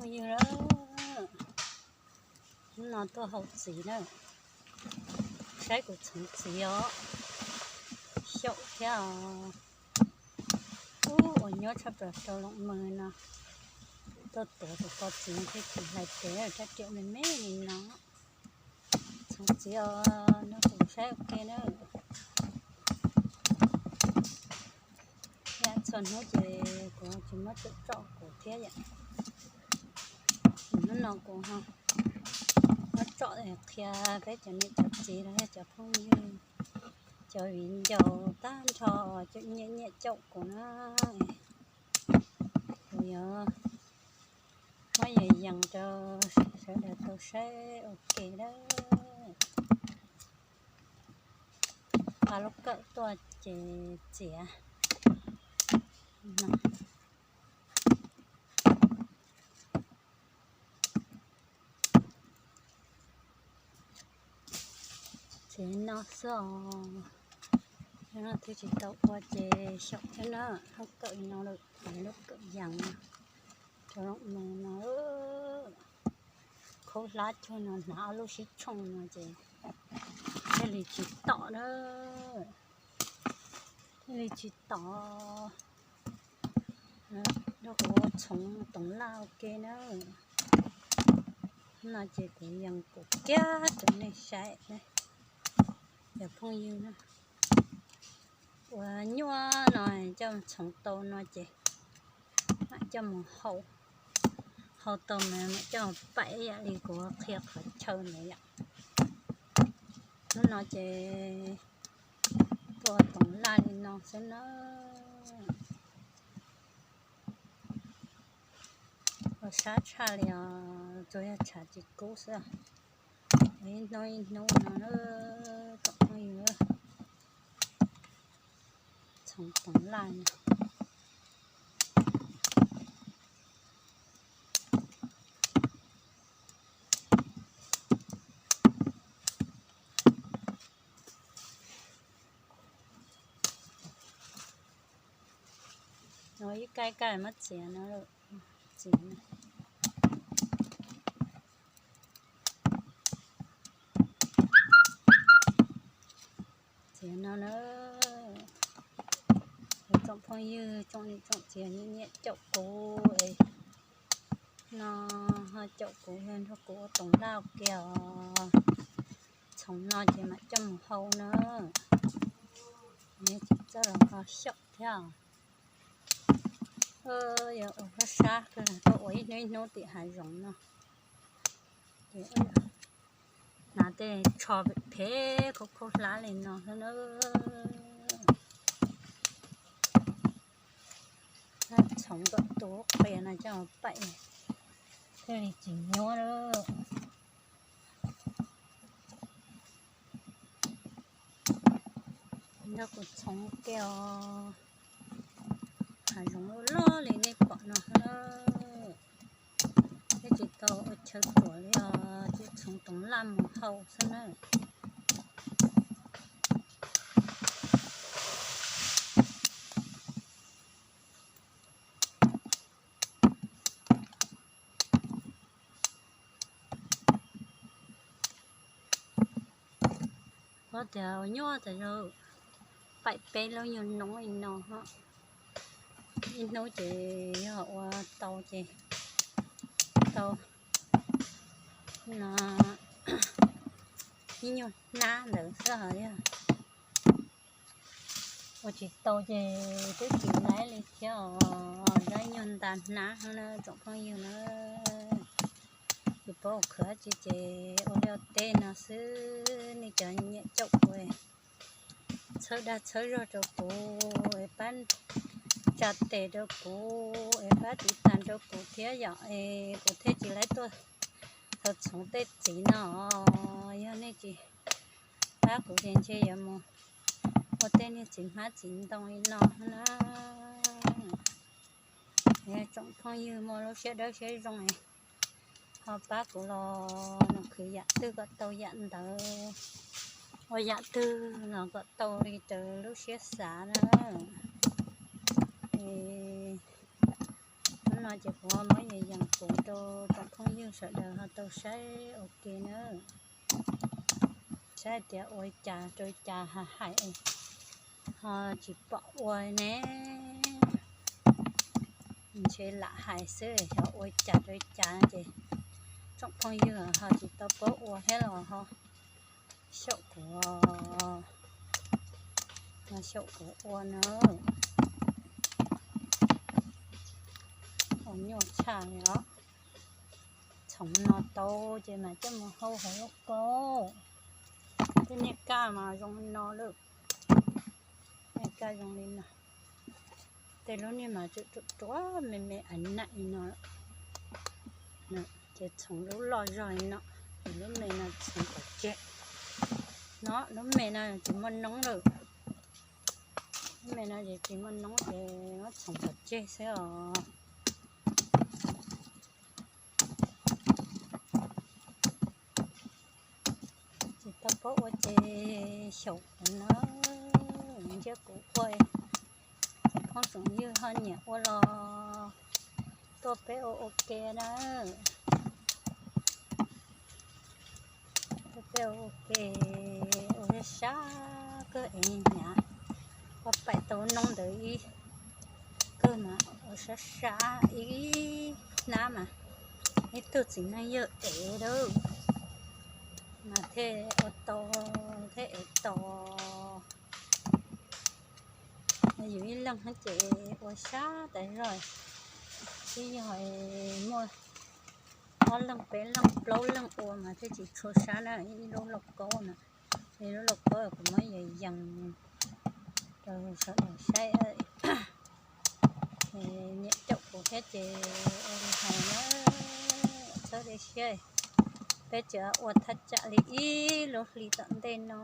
Ywg, hnub no tuaj hau txiv na, saib kuv txhoov txiv os, xyaum thiab os. Ub, uas nyuaj tshaj plaws rau loos mws no, tuaj tuav kuv qos txiv thiaj tsis hlais tes, rab riam me me li no. Txhoov txiv os, nrog kuv saib ua ke na. Yam txhua hnub ces kuv tsis muab tsom tsom kuv thiab yom. Hnub no kuv muab tsom qhia peb cov niam cov txiv los yog cov phooj ywg, cov viv ncaus tag nrho, cov nyiam nyiam caum kuv na, kuv yuav muab yees yees rau sawv daws tau saib ua ke lawm. Pab lub kawm tuaj ces txiav. Txiav no xwb os. Yog no twb tsis tau ua ces xyaum thiab na, lub kawm no lawm, lub kawm yees no, rau loos mws no, khaub hlab cuag no hnav ob lub sib tshooj no ces thiaj li tsis tom na, thiaj li tsis tom. Nrog kuv txhoov toov laj ua ke na. No ces kuv yees kuv kiag rau nej saib na, cov phooj ywg na. Uas nyuaj no coj txhoov tau no ces mam coj mus hau, hau tau mas mam coj mus paim ib yam li kuv qhia qhov chaw ntawd yom. Hnub no ces tua toov laj li no xwb na. Ua sab tshaj li os, tsuas yog tshav tsis kub xwb. Ib hnub ib hnub no na, tsoom phooj ywg, txhoov toov laj no. Ib kab kab muab txiav no, txiav no. Txiav no na, tsoom phooj ywg, tsoom niam tsoom txiv nyiam caum kuv no, ho caum kuv yog nrog kuv ua toov laj ua ke os. Txhoov no ces mam coj mus hau na, tsis txawj los ho xyaum thiab. Yog ua sab sab kawg, tuaj ua ib hnub ib hnub tim hav zoov no, ces hnav tej tsho phem phem khaub khaub hlab li no xwb na. Txhoov kom tu qias no coj paim thiaj li tsis nyuaj lawm. Nrog kuv txhoov ke os. Hav zoov loj loj li nej pom no, thiab tsis tau ua chaw tuam li os, tsis txhoov toov laj mus hau xwb na. Paub tias ua nyuaj tas zog, paim peb lub nyuag noob li no, ib hnub ces yog ua tau ces tau no ib nyuag hnab ntawd xwb os. Yog ua tsis tau ces twb tsis laib li thiab os, dab nyuag nta hnab na tsoom phooj ywg na. Tsis paub khwv dab tsi ces ua liaj teb no xwb, nej cov nyiam caum kuv, txhawb dag txhawb zog rau kuv es pab tsa tes rau kuv es pab tiv tas rau kuv thiab yom, es kuv thiaj tsis laib tuaj txhoov tej txiv no. Yog nej tsis pab kuv ces ntshe yuav mus ua tej niag txiv hmab txiv ntoo li no na. Tsoom phooj ywg muaj lub siab dawb siab zoo ho pab kuv los nws khwv yam twg kom tau yam ntawd, ua yam twg los kom tau li raws lub siab xav na. Es hnub Ces kuv muab yees yees kuv rau tsoom phooj ywg sawv daws ho tau saib ua ke nawb. Saib tias ua cas rau cas ha hais ho tsis pom ua ne. Ntshe lam hais xwb, xyov ua cas rau cas ces tsoom phooj ywg ho tsis tau paub ua thiab los ho xyaum kuv, xyaum kuv ua na. Ua nyuaj tshaj li os. Txhoov no tau ces mas coj mus hau hauv lauj kaub. Tej niag kaj mas zoo li no lawm. Niag kaj zoo li no. Tej lub niag mas tsuas ruam ruam me me a nam li no. Ces txhoov lub loj zog li no, ces lub me no txhoov pov tseg. No lub me no tsis muaj noob lawm. Lub me no ces tsis muaj noob ces muab txhoov pov tseg xwb os. Tsis tau paub ua ces xyaum kuv na, ntshe kuv ua, tsoom phooj tsoom ywg ho nyiam ua los tuaj peb ua ua ke na. Tuaj peb ua ua ke, ua sab sab kawg es hnyav, ua paim tau noob ntawd ib kawg mas ua sab sab ib hnab mas ib tug txiv neej yawg ev lawm mas thiaj ua tau, thiaj ev tau. Yus ib leeg ces ua sab tas zog, twb yog muaj ob leeg peb leeg plaub leeg ua mas thiaj tsis tshua sab na. Ib lub lauj kaub na, ib lub lauj kaub kuv muab yees yees rau sawv daws saib. Nyiam caum kuv thiab ces ua li hais na, txhob dej siab, peb tseem ua thaj tsam li ib lub hli tom ntej no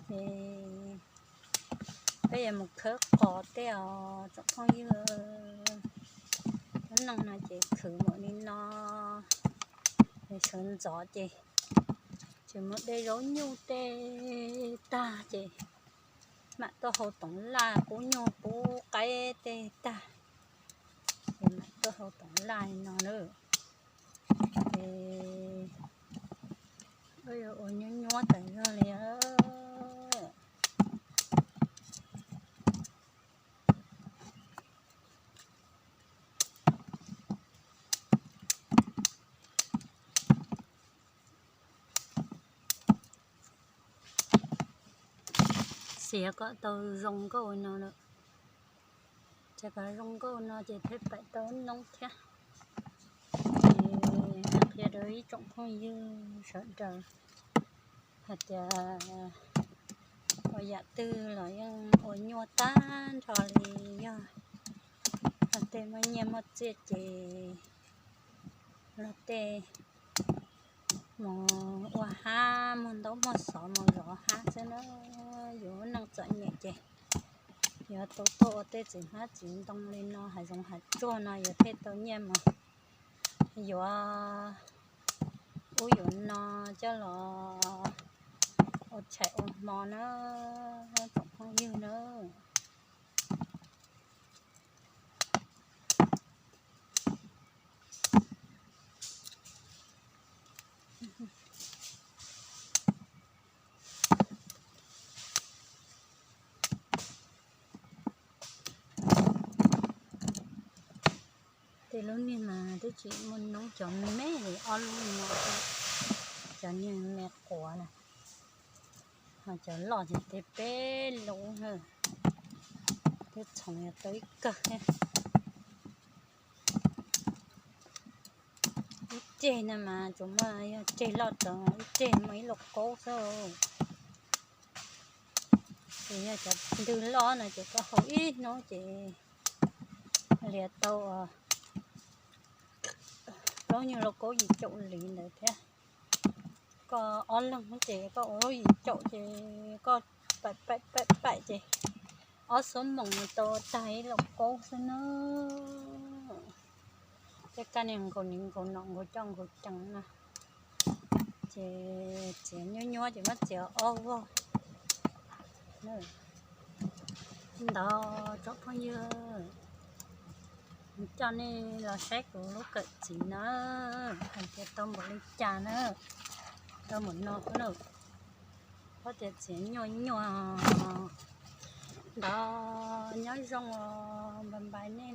ces peb yuav mus khawb qos tej os tsoom phooj ywg. Lub neej no ces khwv npaum li no, sawv ntxov ces tseem mus de zaub nyuj tej tag ces mam tuaj hau toov laj pub nyuj pub qaib tej tag ces mam tuaj hau toov laj li no na. Ces ua nyuab nyuab tas zog li. Xiav kom tau zoo nkauj no lawm. Ces kom zoo nkauj no ces thiaj paim tau noob thiab. Ces qhia rau ib tsoom phooj ywg sawv daws hais tias ua yam twg los yeej ua nyuaj tag nrho li. Yog luag tej muaj nyiaj muaj txiaj ces luag tej mus ua hab muag ntaub muag xov mus zov hab xwb na. Yus neej txom nyem ces yuav tau tuaj ua tej txiv hmab txiv ntoo li no hav zoov hav tsuag no yuav thiaj tau nyiaj mus yuav ub yuav no coj los ua tshais ua hmo na tsoom phooj ywg na. Tej lub niag mas twb tsis muaj noob, cov me me li ob lub no, cov niag me quav na, ho cov loj ces tej peb lub na, twb txhoov yog tau ib kawg thiab. Ib ceg no mas tsuas muaj yog ceg loj tod ib ceg muaj ib lauj kaub xwb. Ces yog cov ntws loj no ces koj hau ib hnub ces lias tau plaub nyuag lauj kaub yim caum li ntawd thiab. Koj ob leeg ces koj ua lub yim caum ces koj paim paim paim ces ob xuab moos tau tag ib lauj kaub xwb na. Tej kab niag nkaus niv nkaus nom nkaus coj nkaus cees na, ces txiav nyuab nyuab ces muab txiav ob vog ntawd tsoom phooj ywg. Coj nej los saib kuv lub kawm txiv na, hais tias tau npaum li cas na, tau npaum no na. Pob tias txiv nyuaj nyuaj, nrov nyob zoo os, bye bye nej.